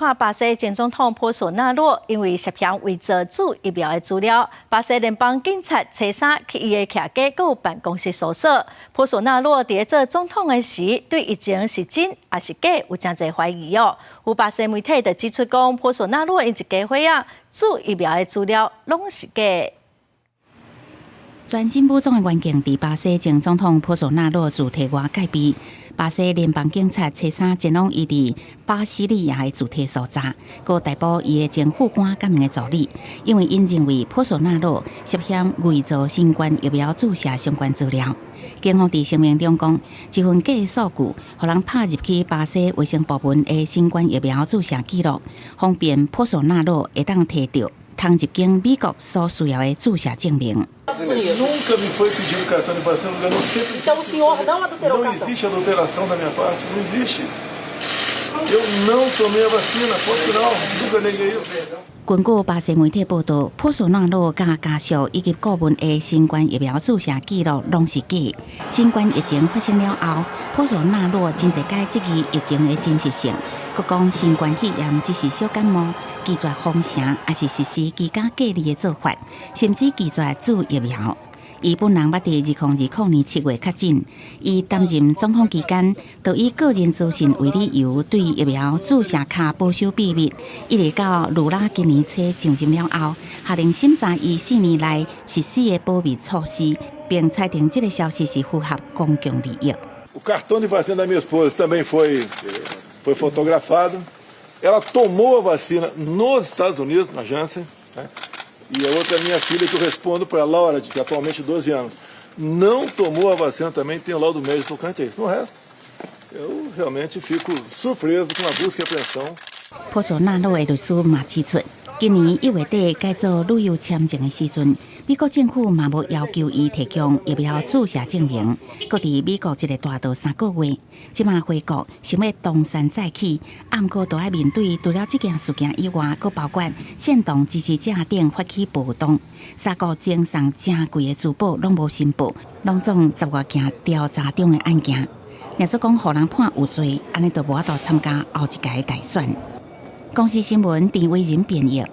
看巴西前總統波索納洛因為涉嫌偽造注疫苗的資料，巴西聯邦警察初三去伊的徛家閣辦公室搜索。波索納洛佇咧做總統的時，對疫情是真抑是假有誠濟懷疑哦。有巴西媒體就指出講，波索納洛𪜶一家伙仔注疫苗的資料攏是假。全新武裝的員警佇巴西前總統波索納洛住宅外戒備。巴西聯邦警察初三前往伊佇巴西利亞的住宅搜查，閣逮捕伊的前副官佮兩个助理，因為𪜶認為波索納洛涉嫌偽造新冠疫苗注射相關資料。警方佇聲明中講，這份假數據予人拍入去巴西衛生部門的新冠疫苗注射記錄，方便波索納洛會當提著通入境美國所需要的注射證明。 Nunca me foi pedido cartão de vacina, eu não sei. Então o senhor não adulterou o Não cartão? Existe adulteração da minha parte, não existe. Eu não tomei a vacina, ponto final, nunca neguei isso. 根據巴西媒體報道，波索納洛佮家屬以及顧問的新冠疫苗注射記錄攏是假。新冠疫情發生了後，波索納洛真濟擺質疑疫情的真實性，閣講新冠肺炎只是小感冒，拒絕封城，抑是實施居家隔離的做法，甚至拒絕注疫苗。伊本人捌佇2020年7月確診，伊擔任總統期間，就以個人資訊為理由，對疫苗注射卡保守秘密，一直到盧拉今年初上任了後，下令審查伊4年來實施的保密措施，並裁定這个消息是符合公共利益。 O cartão de vacina da minha esposa também foi fotografado. Ela tomou a vacina nos Estados Unidos, na Janssen, né? E a outra minha filha, que eu respondo para a Laura, de atualmente 12 anos, não tomou a vacina também, tem o laudo médico tocante a isso. No resto, eu realmente fico surpreso com a busca e apreensão. 波索納洛的律師嘛指出，今年1月底改做旅遊簽證的時陣，美國政府嘛無要求伊提供疫苗注射證明，閣佇美國這个大島3個月，這馬回國想欲東山再起，毋過都愛面對除了這件事件以外，閣包括煽動支持者等發起暴動，三國爭送誠貴的珠寶攏無申報，攏總十外件調查中的案件。若做講予人判有罪，按呢就無法度參加後一屆大選。公視新聞陳偉仁編譯。